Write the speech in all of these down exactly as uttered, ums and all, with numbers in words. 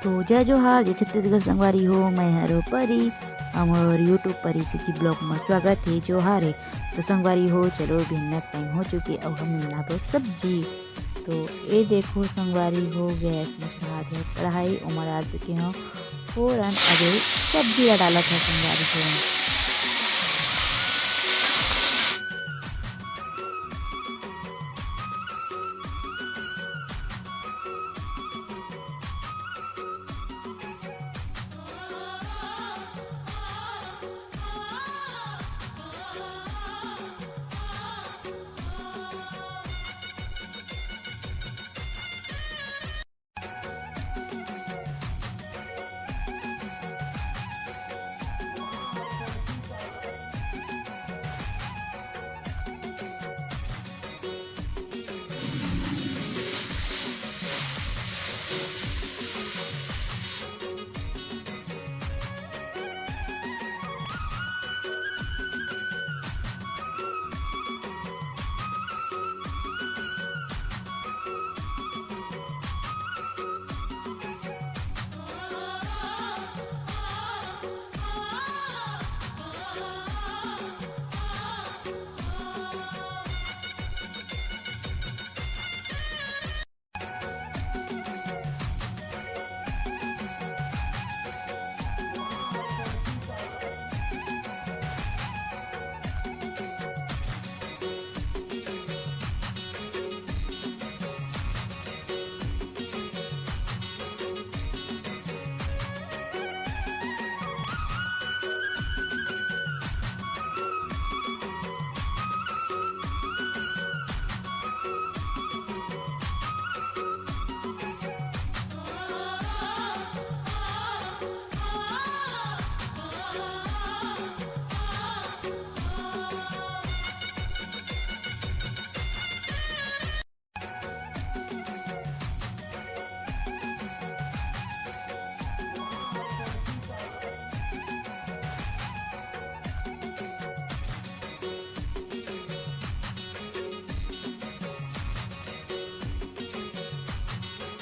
तो जय जोहार, जय छत्तीसगढ़ संगवारी हो, मैं हरो परी, हमर YouTube परी सिची blog म स्वागत हे। जोहार हे। तो संगवारी हो, चलो बिहनिया के time हो चुके, अउ हम बनाबो सब्जी। तो ए देखो संगवारी हो, गैस म चढ़ा दे कढ़ाई, ओमा डाल चुके हो फोरन, अउ सब्जी ला डालत हो संगवारी हो।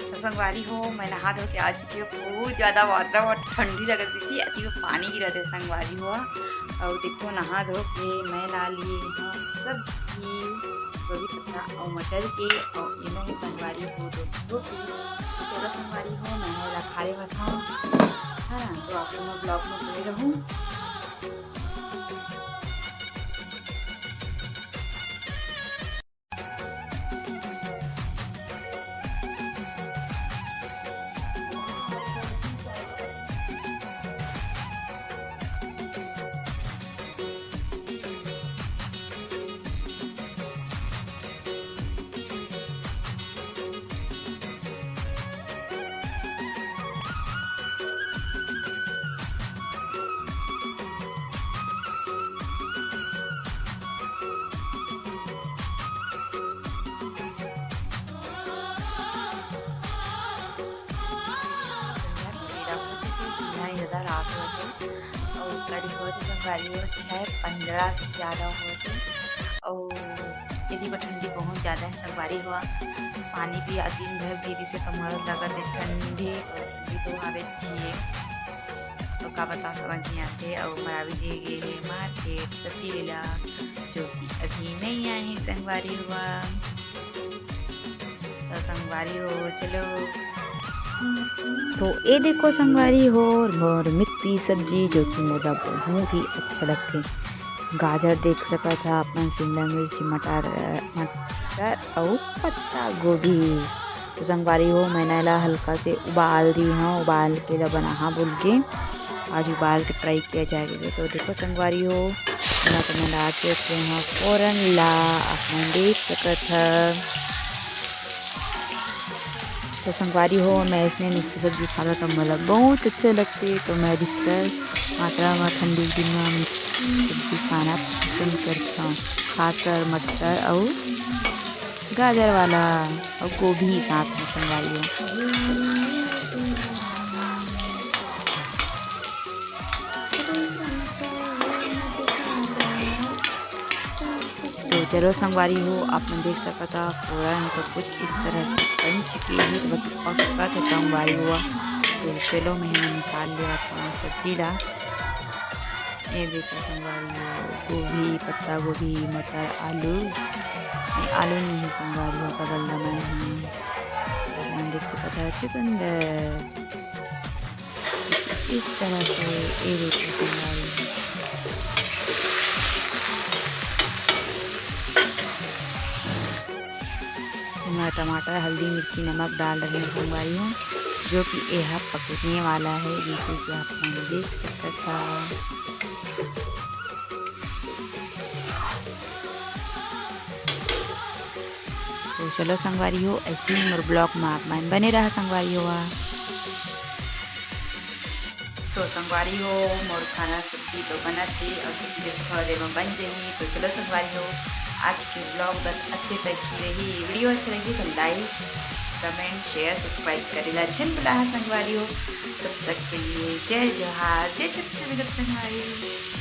तो संगवारी हो, मैं नहा धो के आ चुकी हूँ। बहुत ज़्यादा वातावरण ठंडी लगत रही, अति में पानी गिरत हे संगवारी हो। अउ देखो, नहा धो के मैं ला लिए हूँ सब्जी, गोभी पत्ता अउ मटर के, अउ एमा हे संगवारी हो दो रोटी। तो चलो संगवारी हो, मैं एला खा लेवत हूँ, है ना? तो आप लोग blog में बने रहूँ। संध्या के बेरा हो चुके, संध्या नहीं ज्यादा रात होते, अउ करीब होते संगवारी हो छः पंद्रह से ज्यादा होते, अउ यदि बर ठंडी बहुत ज्यादा है संगवारी हो, पानी भी दिन भर गिरी से कमर लगत है ठंडी, अउ ठंडी तो हवे जिए, तो का बताओ समझ नहीं आते। अउ मरावी जी गे हे market सब्जी लेला, जो कि अभी नहीं आए हैं संगवारी हुआ। तो संगवारी हो, चलो। तो ए देखो संगवारी हो, मोर मिक्सी सब्जी, जो कि मोला बहुत ही अच्छा लगथे। गाजर देख सकत हा अपन, शिमला मिर्च, मटर, मटर अउ पत्ता गोभी। तो संगवारी हो, मैं एला हल्का से उबाल दी हूँ, उबाल के जब बनाहा बोल के आज उबाल के try किया जाएगा। तो देखो संगवारी हो, मैं तो मैं डाल के रखे हूँ फोरन ला, आप मन देख सकत ह। तो संगवारी हो, मैं इसने मिक्सी सब्जी खाना तो मोला बहुत अच्छा लगते, तो मैं अधिकतर मात्रा में ठंडी के दिन में मिक्सी सब्जी खाना पसंद करता हूँ, खासकर मटर अउ गाजर वाला अउ गोभी साथ में संगवारी हो। तो चलो संगवारी हो, आप मन देख सकत ह, फोरन तो कुछ इस तरह से बन चुकी है। तो बस पक सकत है संगवारी हो, तो चलो, मैं निकाल लेवत हँव सब्जी ला। ये देखो संगवारी हो, गोभी, पत्ता गोभी, मटर, आलू। ये आलू नहीं है संगवारी हो, बगल में है। आप मन देख सकत हव चुकंदर। इस तरह से ये देखो संगवारी हो। मैं टमाटर, हल्दी, मिर्ची, नमक डाल रही हूँ संगवारी हो, जो कि ये पकने वाला है, जैसे कि आप मन देख सकत हव। तो चलो संगवारी हो, ऐसे ही मोर vlog में आप मन बने रहा संगवारी हो। तो संगवारी हो, मोर खाना सब्जी तो बनत हे और सब्जी तो थोड़ा देर में बन जाही। तो चलो संगवारी हो, आज के vlog बस अतके तक ही रही। Video अच्छा लगी तो like, comment, share, subscribe करे ला झन भुलाहा संगवारी हो। तब तक के लिए जय जोहार, जय छत्तीसगढ़ संगवारी हो।